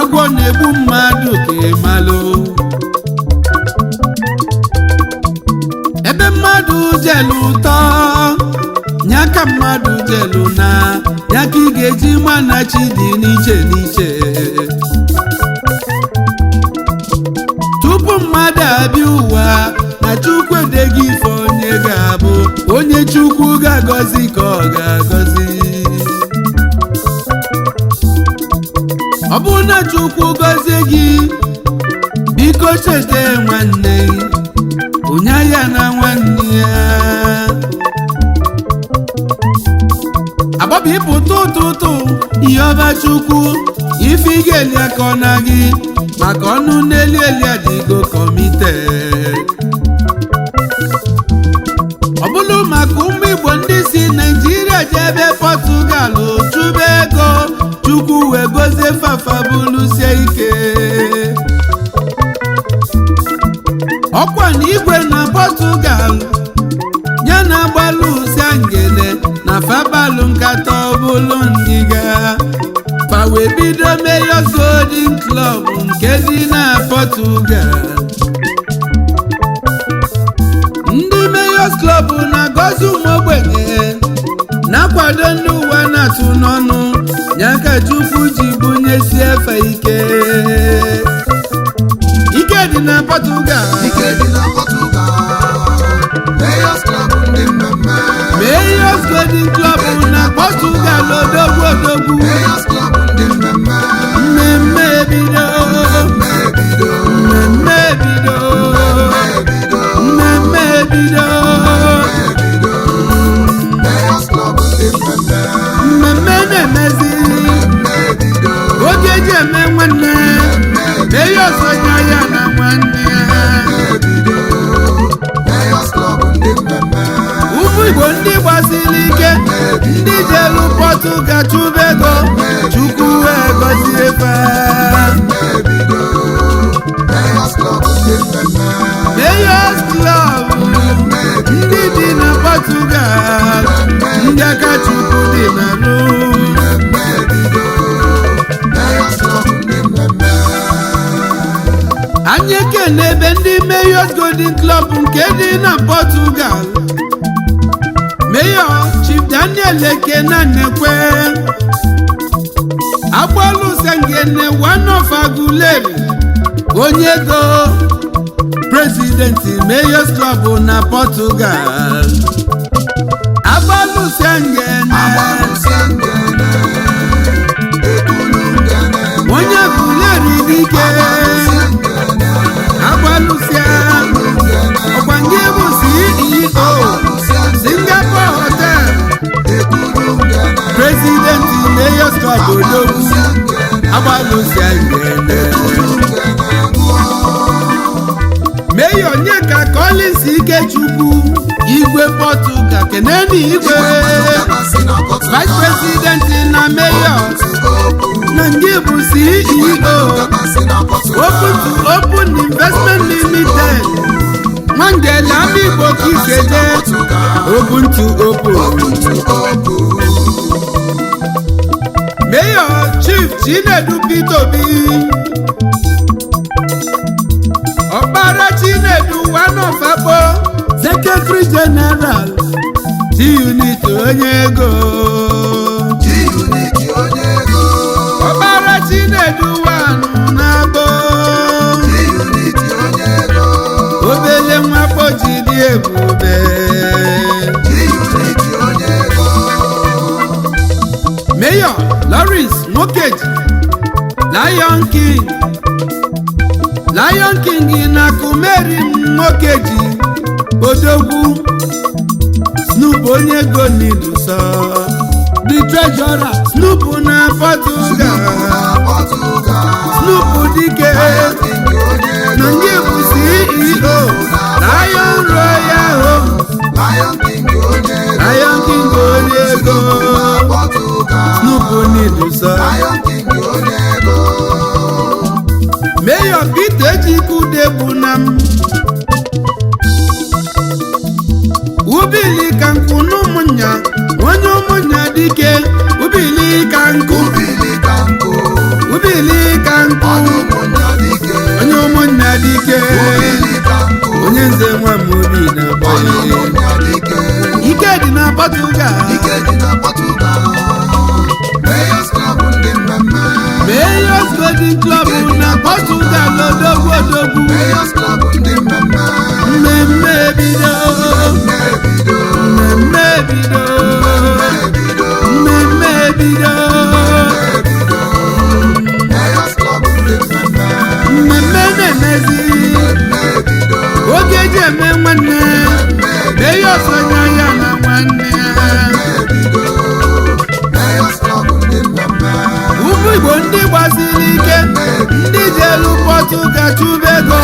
Agwọ na-egbu mmadụ ka ịmalụ. Ebe mmadụ jelu ụtọ ya ka mmadụ jelu na ya ka ị ga-eji ma na chi dị n'iche n'iche. Tupu mmadụ abịa ụwa na Chukwu edeghị ife onye ga-abụ, onye Chukwu ga-agọzi ka ọ ga-agọzi. Ọ bụrụ na Chukwu gọzie gị, biko cheta nwanne onye ya na nwanne ya. Agbọbị pụta ụtụtụ ihe ọba Chukwu ife ị ga-eli aka ọ na gị maka ọnụ n'elu eli adịgo kọmite. Ọ bụrụ maka ụmụ Igbo ndị si Naijiria jebe Pọtụgal chụba ego, Chukwu wee gozie fafa bụlụsie ike. Ọkwa na igwe na Pọtụgal ya na agbalụsia ngene na fabalụ nkata ọbụlụ ndịga fa wee bido Mayor's Golden Club nke dị na Pọtụgal. Ndị Mayor's Club na-agọzi ụmụ ogbenye na-akwado ndị ụwa na-atụ n'ọnụ ya ka Chukwu ji bunyesie efe ike. Ike dị na Pọtụgal. Ike dị na Pọtụgal, Mayor's Club ndị mmemme. Mayor's Golden Club na Pọtụgal odogwu odogwu. Mayor's Club ndị mmemme. Mmemme ebido. Mmemme ebido. Mmemme ebido. Mmemme ebido. Mmemme ebido. Ebido. Mayor's Club ndị mmemme. Mmemme na-emezi. Mmemme ebido. Oge eji eme nwanne Mayor's onye ya na nwanne ya. Ebido. Mayor's Club ndị mmemme. Ụmụ Igbo ndị gbasiri ike, ndị jelu Pọtụgal chụba ego, Chukwu wee gọzie fa. Mmemme ebido. Mayor's Club ndị mmemme. Mayor's Club Mmemme ebido. ndị dị na Pọtụgal, ndị aka Chukwu dị na rụ. Mmemme ebido. Mayor's Club ndị mmemme. Anyị ekene ebe ndị Mayor's Golden Club nke dị na Pọtụgal. Mayor Chief Daniel Ekena Nnekwe Agbalụsengene one of Aguleri onye ego, President Mayor's Club na Pọtụgal. Agbalụsengene Agbalụsengene, ekulungene. Onye Aguleri dike. Agbalụsengene, Agbalụsịa ekulungene. Ọkwa bụ CEO Singapore Hotel, Ekulungene. President Mayor's Club odogwu. Agbalụsengene, Agbalụsịa ngene. ekulungene. Mayor Onyeka Collins Ikechukwu igwe Pọtụgal, keneni igwe Vice President na Mayor na ndị bụ CEO Open to Open Investment Limited, Nwangele Amigbo Kiseje Open to Open. Mayor Chief Chinedu Peter Obi, Ọkpara Chinedu Wanofakpo, Secretary General G-Unit onye ego. Ọkpara Chinedu wanụ na-abọ obele nwakpo ji dị ebube. Mayor Lawrence Nwokeji Lion King, Lion King na Kumeri Nwokeji odogwu. Snoop onye ego n'iduso the treasurer Snoop na Portugal. Snoop dike na ndị bụ CEO Lion Royal Home. Lion King onye ego. Lion King onye ego. Na Portugal. Snoop n'iduso. Lion King onye ego. Mayor Peter Ejikude bụ na m ubili ka nkụ n'ụmụnya onye ụmụnya dike ubili ka nkụ. Ubili ka nkụ. Ubili ka nkụ. Portugal. Ike dị na Portugal, Mayors Club ndị mmemme. Mayors Golden Club na Portugal, odogwu odogwu. Mayors Club ndị mmemme. Mmemme ebido. Mmemme ebido. Mmemme ebido. Mmemme ebido. Mmemme ebido. Ebido. Mayors Club ndị mmemme. Mmemme na-emezi. Mmemme ebido. Oge eji eme nwanne. Mayors onye ya na nwanne ya. Ebido. Mayors Club ndị mmemme. Ụmụ Igbo ndị gbasiri ike, ndị jelu Portugal chụba ego,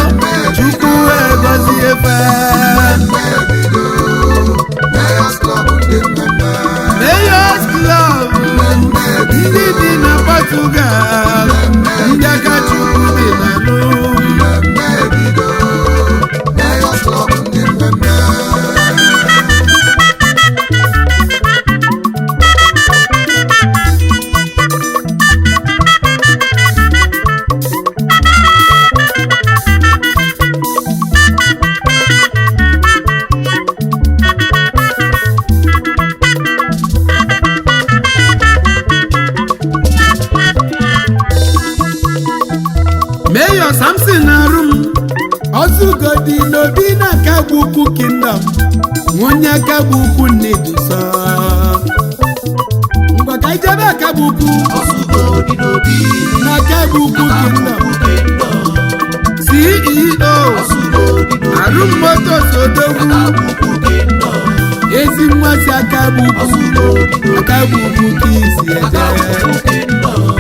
Chukwu wee gọzie fe. Mmemme ebido. Mayors Club ndị mmemme. Mayors Club. Mmemme ebido. Ndị bi na Portugal, ndị aka Chukwu dị na lụ. Mmemme ebido. Mayors Club ndị mmemme. Mayor Samson Arum Ozugodi n'obi na Akagbu Ukwu Kingdom, onye Akagbu Ukwu nneduso. Ngwa, ka ijebe Akagbu Ukwu. Ọsụgo dị n'obi. Na Akagbu Ukwu Kingdom. Kingdom. CEO Ọsụgo dị n'obi. Arum Motors, odogwu. Akabukwu Kingdom. Ezi nwa si Akagbu Ukwu. Ọsụgo dị n'obi. Akagbu Ukwu ka isi eje. Akabukwu Kingdom.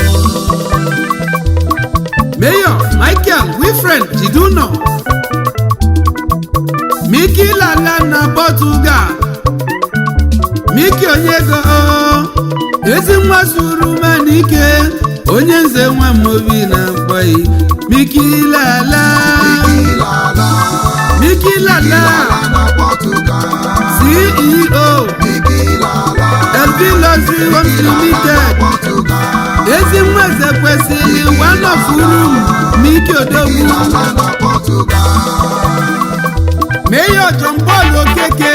Mayor Michael Wilfred Jiduno, Miki Lala na Portugal, Miki Onyego, ezi nwa zuru manike, onye nze nwa mobi na mkpọyi Miki Lala. Ilala. Miki Lala. Ilala na Portugal. CEO Ilala. LV Luxury Homes Limited. Portugal. Ezi nwa eze kwesịrị one of room, Miki Odogwu. Ilala na Portugal. Mayor John Paul Okeke,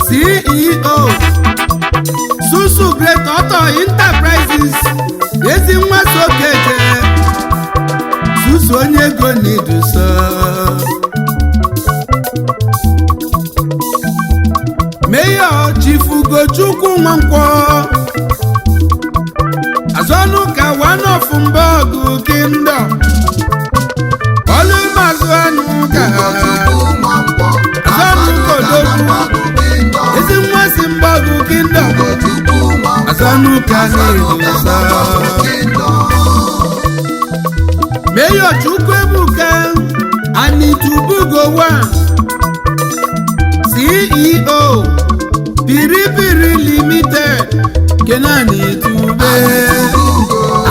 CEO Susu Great Auto Enterprises, ezi nwa Sokeje Susu, onye ego n'iduso. Mayor Chief Ugochukwu Nwankwọ Azọnụka, one of Mbọgụ Kingdom, Ọlụmazụ anụ ka. Ugochukwu Nwankwọ. Azọnụka odogwu. Ezi nwa si Mgbọgụ Kingdom. Ugochukwu Nwankwọ. Azọnụka na-edosa. Kingdom. Mayor Chukwuebuka Anitubugo wa CEO Piripiri Limited, Kenani Tube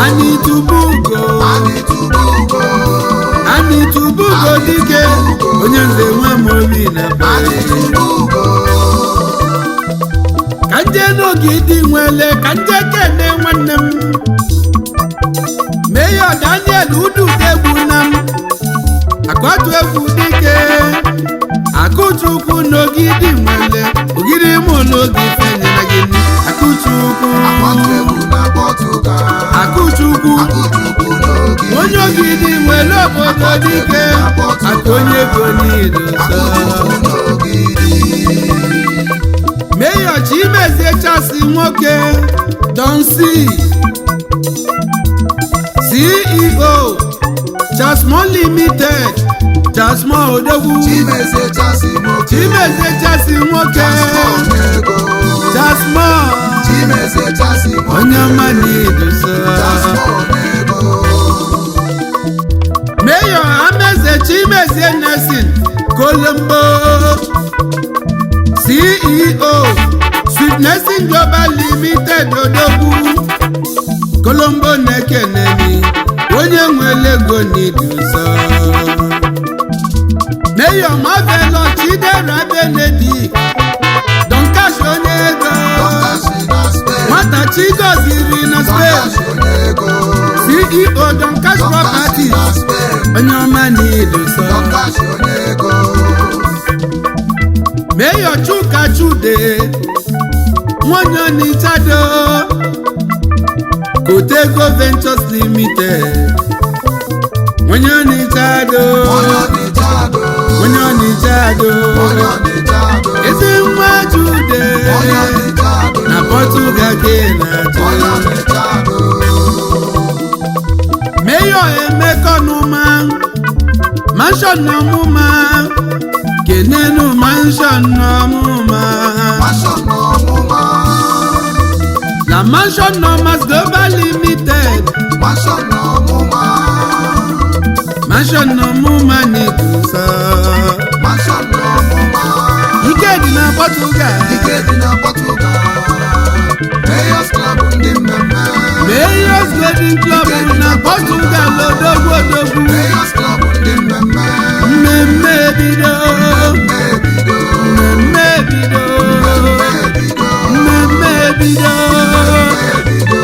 Anitubugo. Anitubugo. Anitubugo dike, onye nze nwa m obi na be. Anitubugo. Ka nje n'oge dị nwele, ka nje kene nwanne m, Mayor Daniel Ududegwu na m Akọtụ egwu dike, Akụchukwu n'ogidi nwele, ogidi mụ n'oge fenyere gị, Akụchukwu. Akpọtụ egwu na Portugal. Akụchukwu. Akụchukwu n'ogidi. Onye ogidi nwere obodo dike, akụ onye ego niile sọ. Akụchukwu n'ogidi. Mayor Chimezie Chasi nwoke Don C, CEO Chasmon Limited, Chasmon Odogwu. Chimezie Chasi nwoke. Chimezie Chasi nwoke. Chasmon ego. Chasmon. Chimezie Chasi nwoke. Onye ọma na-edosa. Chasmon ego. Mayor Ameze Chimezie Nelson Colombo, CEO Sweet Nelson Global Limited, Odogwu. Colombo na-ekenemi, onye nwere ego n'iduzo. Mayor Marvelo Chidera Benedict Donkash, onye ego. Donkashi na Spain. Nwata chi gọziri na Spain. Donkashi onye ego. CEO Donkash Donkashi Properties. na Spain. Onye ọma n'iduzo. Donkashi onye ego. Mayor Chuka Chude. Nwonye Onichado, Kotego Ventures Limited. Onye Onichado, Onye Ọnịcha do. onye Onichado, Onye Ọnịcha do. Ezi nwa Jude Onye Ọnịcha do. na Portugal ka ị na-achọ. Onye Ọnịcha do. Mayor Emeka Ọnụma, Mansion n'Ọmụma, kenenu Mansion n'Ọmụma. Mansion n'Ọmụma. Na Mansion Nomas Global Limited, Mansion n'Ọmụma. Mansion n'Ọmụma n'Ibusa. Mansion n'Ọmụma. Ike dị na Portugal. Ike dị na Portugal. Mayor's Club ndị mmemme. Mayor's Golden Club na Portugal, odogwu odogwu. Mayor's Club ndị mmemme. Mmemme ebido. Mmemme ebido. Mmemme ebido. Mmemme ebido. Mmemme ebido. Ebido.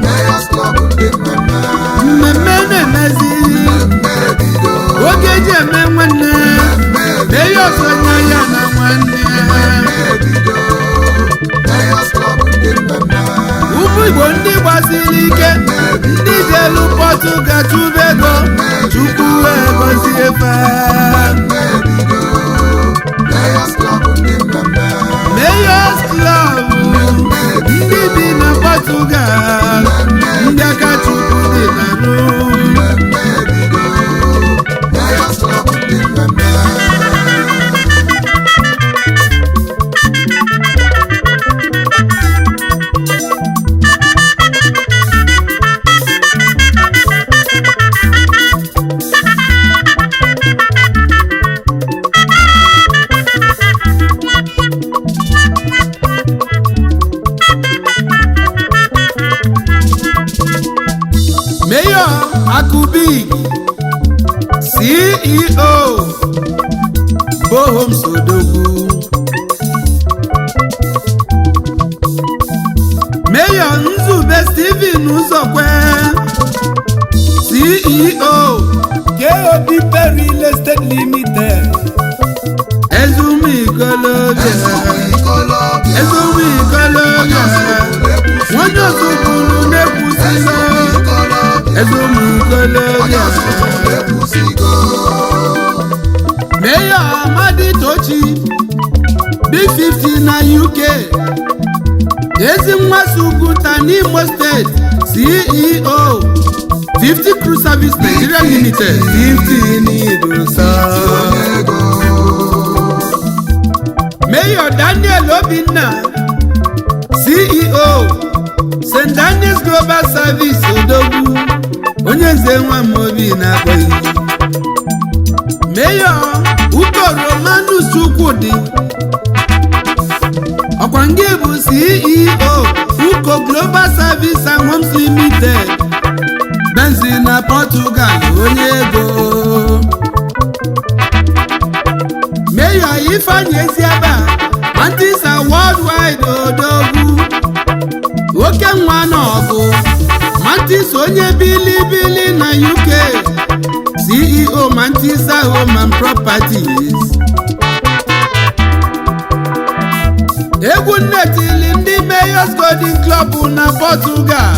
Mayor's Club ndị mmemme. Mmemme na-emezi. Mmemme ebido. Oge eji eme nwanne. Mmemme ebido. Mayor's onye ya na nwanne. Mmemme ebido. Mayor's Club ndị mmemme. Ụmụ Igbo ndị gbasiri ike, ndị jelu Portugal chụba ego, Chukwu wee gọzie fa. Mmemme ebido. Mayor's Club ndị mmemme. Mayor's Club, Mmemme ebido. ndị bi na Portugal, ndị aka Chukwu dị na rụ. Mmemme ebido. Mayor's Club ndị mmemme. Mayor Akubig, CEO, Bohom Sodogwu. Mayor Nzube Stephen Uzokwe, CEO, KOB Perry Real Estate Limited. Ezumikoloja, Ikolobịa. Ezumikoloja, onye Ozubulu na-ekwusila. Ikolobịa. Ezumikoloja. Ekwusigo. Mayor Amadi Tochi, Big 50 na UK, Ezi nwa Suguta n'Imo State, CEO, 50 Crew Service Nigeria Limited, 50 n'Idosa. Ego. Mayor Daniel Obinna, CEO, St. Daniel's Global Service Odogwu, onye nze nwa m obi na-akpọghị. Mayor Uko Romanus Chukwudi, ọkwa nke bụ CEO, Uko Global Service and Homes Limited, Benzi na Portugal, onye ego. Mayor Ifeanyi Eziaba, Mantisa Worldwide Odogwu, oke nwa n'ọgụ, Mantisa onye bilibili na UK, CEO Mantisa Home and Properties. Egwu nnetili ndị Mayor's Golden Club na Portugal,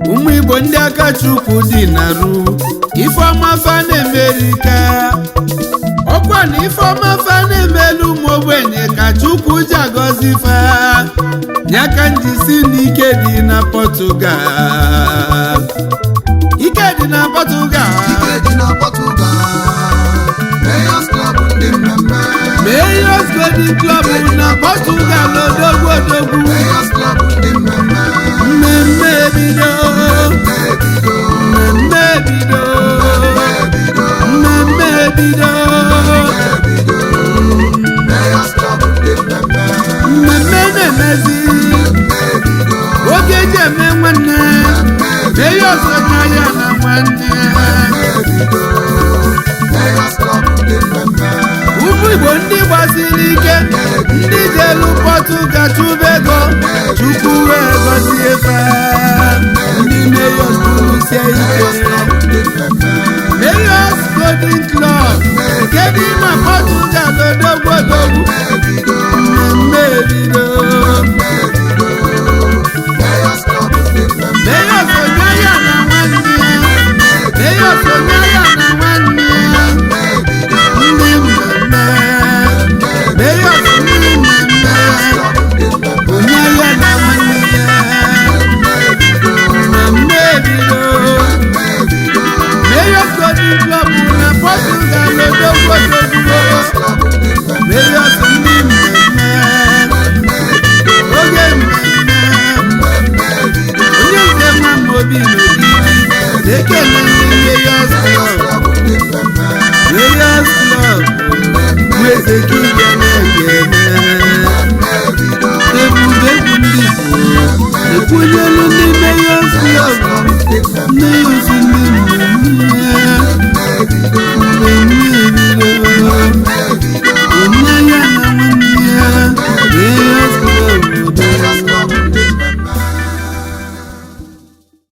ụmụ Igbo ndị aka Chukwu dị na ru, Ifeọma fa na-emerika. Ọkwa na Ifeọma fa na-emelu ụmụ ogbenye ka Chukwu ji agọzi fa, ya ka nji si n'ike dị na Portugal. Ike dị na Portugal. Ike dị na Portugal. Mayor's Club ndị mmemme. Mayor's Golden Club na Portugal, odogwu odogwu. Mayor's Club ndị mmemme. Mmemme ebido. Mmemme ebido. Mmemme ebido. Mmemme ebido. Mmemme ebido. Ebido. Mayor's Club ndị mmemme. Mmemme na-emezi. Mmemme ebido. Oge eji eme nwanne. Mmemme ebido. Mayor's ya na nwanne. Mmemme ebido. Mayor's Club ndị mmemme. Ụmụ Igbo ndị gbasiri ike, ndị jelu Portugal chụba ego, Chukwu wee gọzie fa. Ndị Mayor's kwurusie Mayor's ike. Club ndị mmemme. Mayor's Golden Club nke dị na Portugal, odogwu odogwu. Ebido. Mmemme ebido. dị n'ogidi. Ekele ndị Mayors Mayors Club. Club ndị mmemme. Mayors Club. Nweze Kingdom ekene. Mmemme ebido. Ebube egwu ndị Igbo ekwunyelu ndị Mayors Mayors Club. Club ndị mmemme. Ndị ozi.